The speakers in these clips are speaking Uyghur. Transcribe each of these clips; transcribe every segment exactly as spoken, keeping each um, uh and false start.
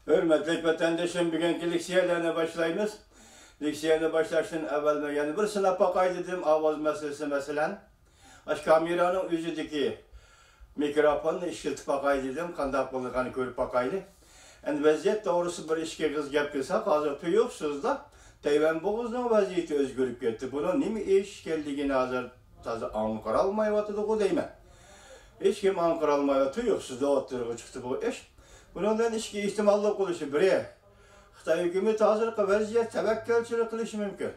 ھۆرمەتلىك ۋەتەندىشىم، بۈگۈنكى لېكسىيەلەرنى باشلايمىز. لېكسىيەنى باشلاشتىن ئەۋۋەل مەن يەنە بىر سىناپ باقاي دېدىم، ئاۋاز مەسىلىسى مەسىلەن. ئاشۇ كامېرانىڭ ئۆزىدىكى مىكروفوننى ئىشلىتىپ باقاي دېدىم، قانداق بولىدىغاننى كۆرۈپ باقايلى. ئەمدى ۋەزىيەت توغرىسىدا بىر ئىككى ئېغىز گەپ قىلساق، ھازىر تۇيۇقسىزلا تەيۋەن بوغۇزىنىڭ ۋەزىيىتى ئۆزگىرىپ كەتتى. بۇنىڭ نېمە ئىش ئىكەنلىكىنى ھازىر تازا ئاڭقىرالمايۋاتىدىغۇ دەيمەن. ھېچكىم ئاڭقىرالمايۋاتىدۇ، تۇيۇقسىزلا ئوتتۇرىغا چىقتى بۇ ئىش. بۇنىڭدىن ئىككى ئېھتىماللىق بولۇشى، بىرى، خىتاي ھۆكۈمىتى ھازىرقى ۋەزىيەت تەۋەككۈلچىلىك قىلىشى مۇمكىن.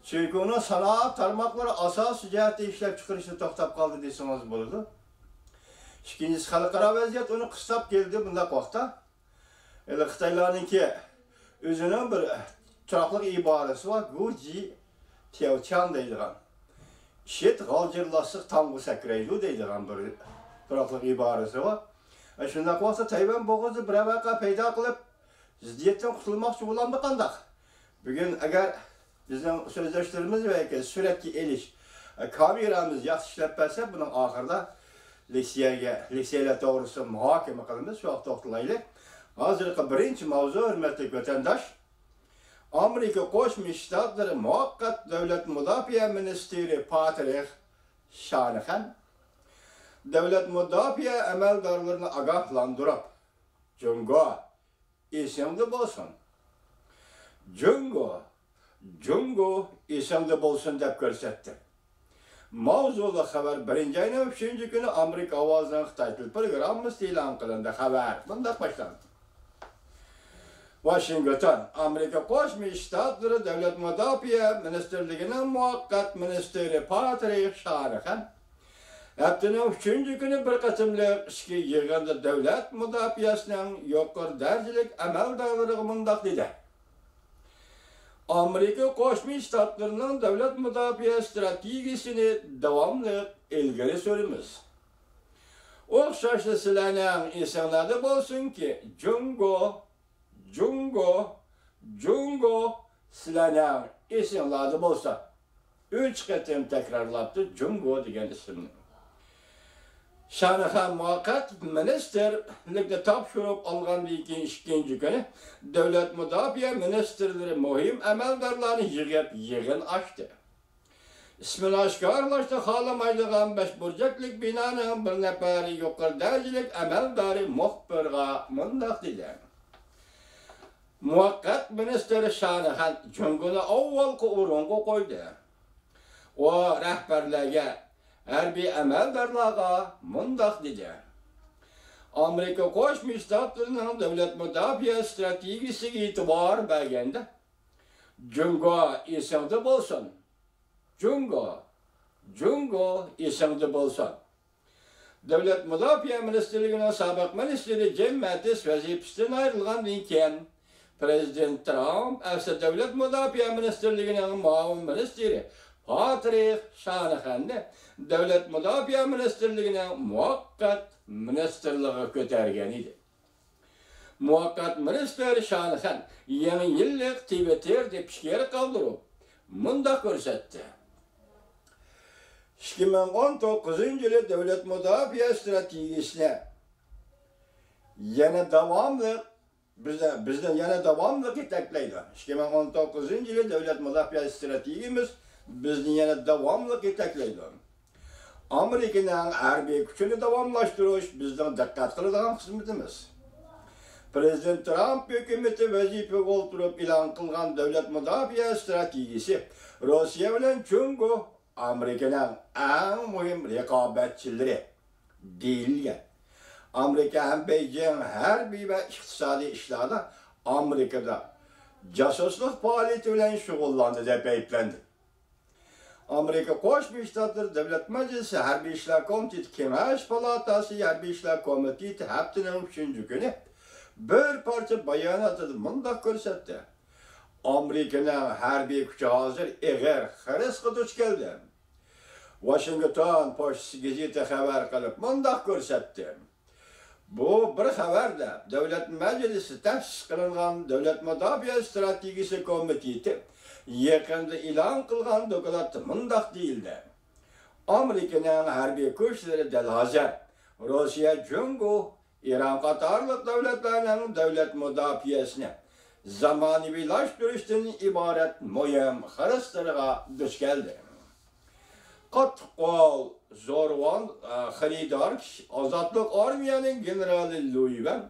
چۈنكى ئۇنىڭ سانائەت تارماقلىرى ئاساسىي جەھەتتە ئىشلەپچىقىرىشتا توختاپ قالدى دېسىڭىز بولىدۇ. ئىككىنچىسى، خەلقئارا ۋەزىيەت ئۇنى قىستاپ كەلدى بۇنداق ۋاقىتتا. ھېلى خىتايلارنىڭكى ئۆزىنىڭ بىر تۇراقلىق ئىبارىسى بار، گۇجى تياۋچياڭ دەيدىغان. ئىشىت غالجىرلاتسا تاڭغا سەكرەيدۇ دەيدىغان بىر تۇراقلىق ئىبارىسى بار. شۇنداق ۋاقىتتا تەيۋەن بوغۇزىدا بىرەر ۋەقە پەيدا قىلىپ، زىددىيەتتىن قۇتۇلماقچى بولامدۇ قانداق؟ بۈگۈن ئەگەر بىزنىڭ سۆزدەشلىرىمىز ۋە سۈرەتكە ئېلىش، ئە، كامېرامىز ياخشى ئىشلەپ بەرسە، بۇنىڭ ئاخىرىدا لېكسىيەگە، لېكسىيەلەر توغرىسىدا مۇھاكىمە قىلىمىز. شۇ ۋاقىتتا توختىلايلى. ھازىرقى بىرىنچى ماۋزۇ، ھۆرمەتلىك ۋەتەنداش، ئامېرىكا قوشما شتاتلىرى مۇۋەققەت دۆلەت مۇداپىئە مىنىستىرى پاترىخ شانىخەن دۆلەت مۇداپىئە ئەمەلدارلىرىنى ئاگاھلاندۇرۇپ، جۇڭگو، ئېسىڭدە بولسۇن. جۇڭگو، جۇڭگو، ئېسىڭدە بولسۇن دەپ كۆرسەتتى. ماۋزۇلۇق خەۋەر بىرىنچى ئاينىڭ ئۈچىنچى كۈنى ئامېرىكا ئاۋازىنىڭ خىتاي تىل پروگراممىسىدا ئېلان قىلىندى. خەۋەر مۇنداق باشلاندى. ۋاشىنگتون، ئامېرىكا قوشما شتاتلىرى دۆلەت مۇداپىئە مىنىستىرلىكىنىڭ مۇۋەققەت مىنىستىرى پاترىك شانىخەن ھەپتىنىڭ ئۈچىنچى كۈنى بىر قېتىملىق ئىچكى يىغىندا دۆلەت مۇداپىئەسىنىڭ يۇقىرى دەرىجىلىك ئەمەلدارلىرىغا مۇنداق دېدى: ئامېرىكا قوشما شتاتلىرىنىڭ دۆلەت مۇداپىئە ئىستراتېگىيىسىنى داۋاملىق ئىلگىرى سۈرىمىز. ئوخشاشلا سىلەرنىڭ ئېسىڭلاردا بولسۇنكى، جۇڭگو، جۇڭگو، جۇڭگو، سىلەرنىڭ ئېسىڭلاردا بولسا. ئۈچ قېتىم تەكرارلاپتۇ جۇڭگو دېگەن ئىسىمنى. شانىخەن مۇۋەققەت مىنىستىرلىكنى تاپشۇرۇپ ئالغاندىن كېيىن ئىككىنچى كۈنى دۆلەت مۇداپىئە مىنىستىرلىرى مۇھىم ئەمەلدارلارنى يىغىپ يىغىن ئاچتى. ئىسمىنى ئاشكارىلاشنى خالىمايدىغان بەش بۇرجەكلىك بىنانىڭ بىر نەپەر يۇقىرى دەرىجىلىك ئەمەلدارى مۇخبىرغا مۇنداق دېدى: مۇۋەققەت مىنىستىر شانىخەن جۇڭگونى ئاۋۋالقى ئورۇنغا قويدى. ئۇ رەھبەرلەرگە، ھەربىي ئەمەلدارلارغا مۇنداق دېدى: ئامېرىكا قوشما شتاتلىرىنىڭ دۆلەت مۇداپىئە ئىستراتېگىيىسىگە ئېتىبار بەرگەندە، جۇڭگو ئېسىڭدە بولسۇن. جۇڭگو، جۇڭگو ئېسىڭدە بولسۇن. دۆلەت مۇداپىئە مىنىستىرلىكىنىڭ سابىق مىنىستىرى جىم مەتىس ۋەزىپىسىدىن ئايرىلغاندىن كېيىن، پىرېزىدېنت ترامپ ئەسلى دۆلەت مۇداپىئە مىنىستىرلىكىنىڭ مۇئاۋىن مىنىستىرى پاترىك شانىخەننى دۆلەت مۇداپىئە مىنىستىرلىكىنىڭ مۇۋەققەت مىنىستىرلىقىغا كۆتەرگەن ئىدى. مۇۋەققەت مىنىستىر شانىخەن يېڭى يىللىق تىۋىتتېردا پىكىر قالدۇرۇپ، مۇنداق كۆرسەتتى: ئىككى مىڭ ئون توققۇزىنچى يىلى دۆلەت مۇداپىئە ئىستراتېگىيىسىنى يەنە داۋاملىق، بىزنى، بىزنى يەنە داۋاملىق يېتەكلەيدۇ. ئىككى مىڭ ئون توققۇزىنچى يىلى دۆلەت مۇداپىئە ئىستراتېگىيىمىز بىزنى يەنە داۋاملىق يېتەكلەيدۇ. ئامېرىكىنىڭ ھەربىي كۈچىنى داۋاملاشتۇرۇش بىزنىڭ دىققەت قىلىدىغان خىزمىتىمىز. پىرېزىدېنت ترامپ ھۆكۈمىتى ۋەزىپىگە ئولتۇرۇپ ئېلان قىلغان دۆلەت مۇداپىئە ئىستراتېگىيىسى روسىيە بىلەن جۇڭگو ئامېرىكىنىڭ ئەڭ مۇھىم رىقابەتچىلىرى دېيىلگەن. ئامېرىكا ھەم بېيجىڭ ھەربىي ۋە ئىقتىسادىي ئىشلاردا ئامېرىكىدا جاسۇسلۇق پائالىيىتى بىلەن شۇغۇللاندى دەپ ئەيىبلەندى. ئامېرىكا قوشما شتاتلىرى دۆلەت مەجلىسى ھەربىي ئىشلار كومىتېتى كېڭەش پالاتاسى ھەربىي ئىشلار كومىتېتى ھەپتىنىڭ ئۈچىنچى كۈنى بىر پارچە باياناتىدا مۇنداق كۆرسەتتى: ئامېرىكىنىڭ ھەربىي كۈچى ھازىر ئېغىر خىرىسقا دۇچ كەلدى. ۋاشىنگتون پوچتىسى گېزىتى خەۋەر قىلىپ مۇنداق كۆرسەتتى: بۇ بىر خەۋەردە دۆلەت مەجلىسى تەسىس قىلىنغان دۆلەت مۇداپىئە ئىستراتېگىيىسى كومىتېتى يېقىندا ئېلان قىلغان دوكلاتتا مۇنداق دېيىلدى: ئامېرىكىنىڭ ھەربىي كۈچلىرى دەل ھازىر روسىيە جۇڭگو ئىران قاتارلىق دۆلەتلەرنىڭ دۆلەت مۇداپىئەسىنى زامانىۋىلاشتۇرۇشتىن ئىبارەت مۇھىم خىرىستىرىغا دۇچ كەلدى. قاتتىق قول، زورۋان، ئە، خېرىدار كىشى، ئازادلىق ئارمىيەنىڭ گېنېرالى لۇي ۋەن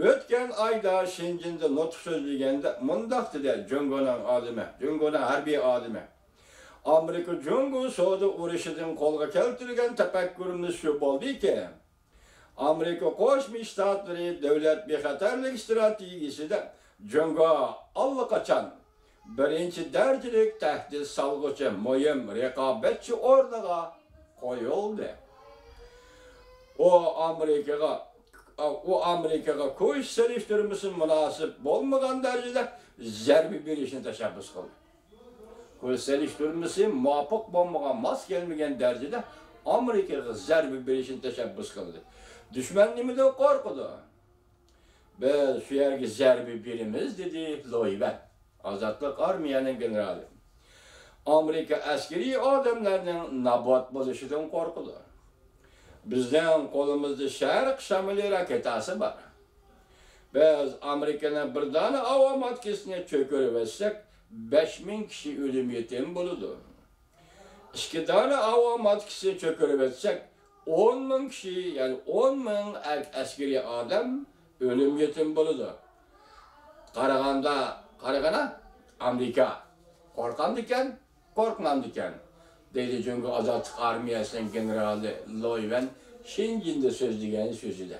ئۆتكەن ئايدا شېنجېندا نۇتۇق سۆزلىگەندە مۇنداق دېدى، جۇڭگونىڭ ئادىمى، جۇڭگونىڭ ھەربىي ئادىمى، ئامېرىكا جۇڭگو سودا ئۇرۇشىدىن قولغا كەلتۈرگەن تەپەككۇرىمىز شۇ بولدىكى، ئامېرىكا قوشما شتاتلىرى دۆلەت بىخەتەرلىك ئىستراتېگىيىسىدە جۇڭگو ئاللىقاچان بىرىنچى دەرىجىلىك تەھدىت سالغۇچى مۇھىم رىقابەتچى ئورنىغا قويۇلدى. ئۇ ئامېرىكىغا، ئۇ ئامېرىكىغا كۈچ سېلىشتۇرمىسى مۇناسىپ بولمىغان دەرىجىدە زەربە بېرىشنى تەشەببۇس قىلدى. كۈچ سېلىشتۇرمىسى مۇۋاپىق بولمىغان، ماس كەلمىگەن دەرىجىدە ئامېرىكىغا زەربە بېرىشنى تەشەببۇس قىلدى. دۈشمەن نېمىدىن قورقىدۇ؟ بىز شۇ يەرگە زەربە بېرىمىز، دېدى لوي ۋەن، ئازادلىق ئارمىيەنىڭ گېنېرالى. ئامېرىكا ئەسكىرىي ئادەملەرنىڭ نابۇت بولۇشىدىن قورقىدۇ. بىزنىڭ قولىمىزدا شەرق شامىلى راكېتاسى بار. بىز ئامېرىكىنىڭ بىر دانە ھاۋا ماتكىسىنى چۆكۈرۈۋەتسەك، بەش مىڭ كىشى ئۆلۈم يېتىم بولىدۇ. ئىككى دانە ھاۋا ماتكىسى چۆكۈرۈۋەتسەك، ئون مىڭ كىشى، يەنى ئون مىڭ ئەسكىرىي ئادەم ئۆلۈم يېتىم بولىدۇ. قارىغاندا، قارىغىنا، ئامېرىكا قورقامدىكەن، قورقمامدىكەن؟ دەيدۇ جۇڭگو ئازادلىق ئارمىيەسىنىڭ گېنېرالى لوي ۋەن شېنجېندا سۆزلىگەن سۆزىدە.